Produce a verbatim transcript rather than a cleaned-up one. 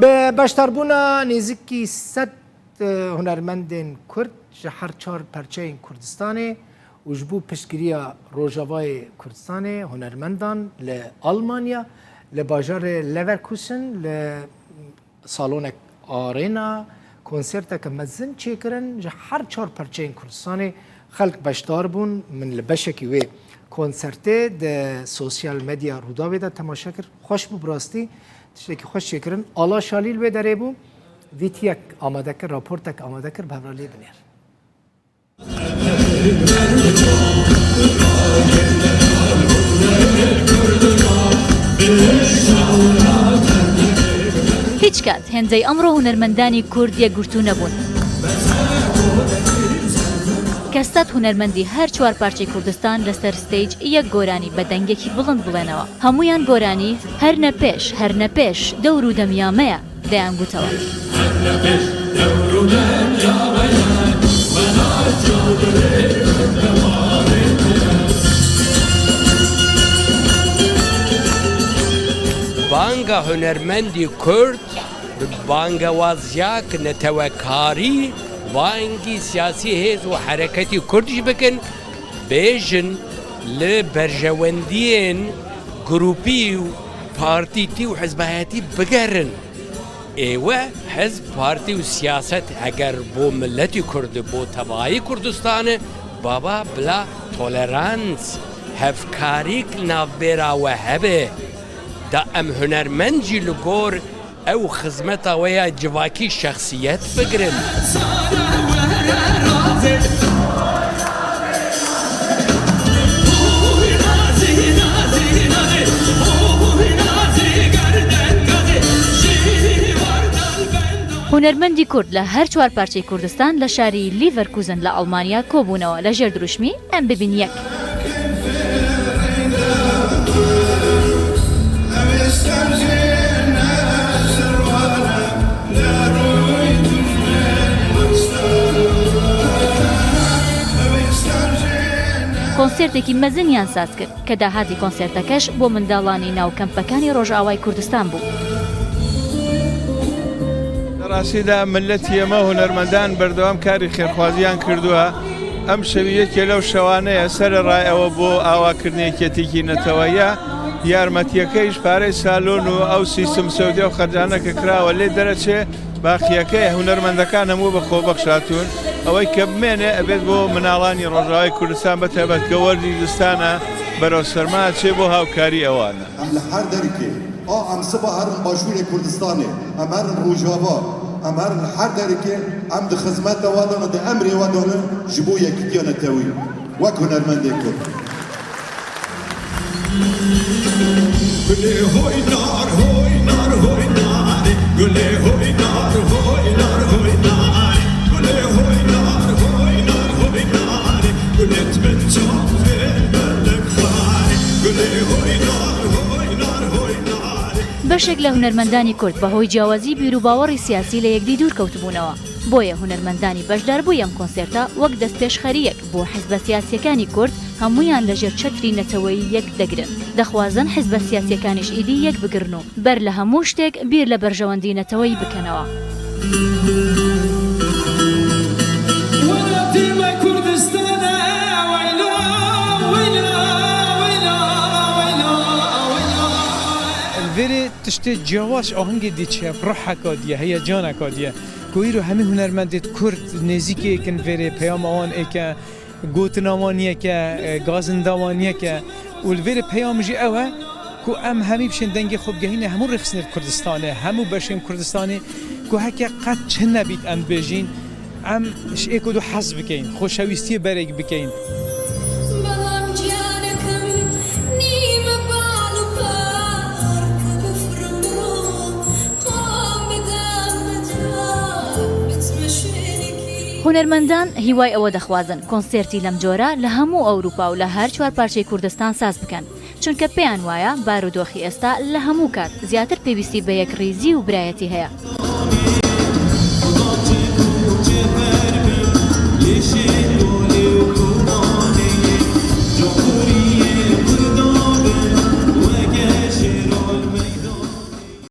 Bi beşdarbûna nêzîkî sed hunermendên Kurd ji her çar perçeyên Kurdistanê û ji bo piştgiriya Rojavayê Kurdistanê hunermendan li Almanya, li bajarê Leverkusen, li salonek Arena, konserteke mezin çêkirin. Ji her çar perçeyên Kurdistanê xelk beşdar bûn. Min li beşekî wê konsertê di sosyal medya Rûdawê de temaşe kir. Xweş bû, bi rastî tiştekî xweş çêkirin. Ala Şalî li wê derê bû, vîtiyek amade kir, raportek amade kir, bi hev re lê binêr. Hiç kat hêndey emro hunermendani Kurd yekgurtû nebûn. Kestet hunermendî her çar parçeyê Kurdistan li ser stage yek goranî bi dengekî bilind bilênewe. Hemûyan goranî "Her ne pêş, her ne pêş, dewr û demiya me ye" deyan gotewe. Banga hunermendî Kurd bi bangewaziyek netewekarî bangî siyasî hêz û hereketî Kurd jî bikin, bêjin li berjewendiyên grûpî û partîtî û hizbayetî bigerin. Êwe hizb, partî û siyaset eger bo miletî Kurd, bo tevayî Kurdistan e, baba bila tolerans, hevkarîk li navbêra we hebe, da em hunermend jî li gor ew xizmeta we ya civakî şexsiyet bigirin. Hunermendî Kurd li her çar parçeyê Kurdistan li şarî Leverkusen li Almanya kobûnewe li jêr dirûşmî Em bibin yek. Konsertekî mezin yan saz kir, ke dahatî konsertekeş bo mindalanî nav kempekanî Rojavayê Kurdistan bû. لە ڕاستیدا ملەتی ئێمە هونەرمەندان بەردەوام کاری خێرخوازیان کردووە. ئەم شەوی یەکێ لەو شەوانەیە سەرەڕای ئەوە بۆ ئاواکردنی یەکێتیەکی نەتەوەیە، یارمەتیەکەیش پارەی سالۆن و ئەو سیستم سەودیا و خەرجانە کە کراوە لێ دەرەچێ، باقیەکەی هونەرمەندەکان هەموو بە خۆبەخش هاتوون. ئەوەی کە بمێنێ ئەبێت بۆ مناڵانی ڕۆژاوای کوردستان، بە تایبەت کە وەرزی زستانە بەرەو سەرما چێ بۆ هاوکاری ئەوانە. Em li her derikê, a em siba herin başûrê Kurdistanê, em herin Rojava, em herin li her derikê, em di xizmeta we de ne, di emrê we de ne ji bo yekîtiya netewî, wek hunermendê Kurd. Gulê hoynar, hoynar, hoynar, gulê hoynar, hoynar, hoynar, gulê hoynar, hoynar, hoynar, gulê min çavê belek xar, gulê hoynar, hoynar, hoynar. بەشێک لە هونەرمەندانی کورد بەهۆی جیاوازی بیروباوەڕی سیاسی لە یەکدی دوور کەوتبوونەوە. بۆیە هونەرمەندانی بەشداربووی ئەم کۆنسێرتە وەک دەستپێشخەرییەک بۆ حیزبە سیاسییەکانی کورد هەموویان لە ژێر چەتری نەتەوەیی یەک دەگرن. دەخوازن حیزبە سیاسییەکانیش ئیدی یەک بگرن و بەر لە هەموو شتێک بیر لە بەرژەوەندی نەتەوەیی بکەنەوە. Welatê me Kurdistan e, weyla, weyla, weyla, weyla, weyla. Li vêrê tiştê ciyawaş ahengê dî çêp, ruheka dî ye, heyecaneka dî ye. Ku îro hemî hunermendêt Kurd nêzîkê yek in vêrê, peyama wan êk e, gotina wan yek e, e, gazinda wan yek e. Û li vêrê peyam jî ew e ku em hemî bişên dengê xwe bigehîne hemû rêxistinên Kurdistanê, hemû beşên Kurdistanê ku heke qet çi nebît em dibêjîn, em ji êk û du hez bikeyn, xoşewîstiyê berêk bikeyn. Belam giyanekim nîme bal û par, tu bifrim biro, xwe bidem bi car, bitme şêrikî. Hunermendan hîway ewe dixwazin konsertî lemcora li hemû Ewropa û li her çar parçeyê Kurdistan saz bikin. Çunke pêyan waya barodoxî êsta li hemû kat ziyadtir pêwîstî bi yekrîzî û birayetî heye.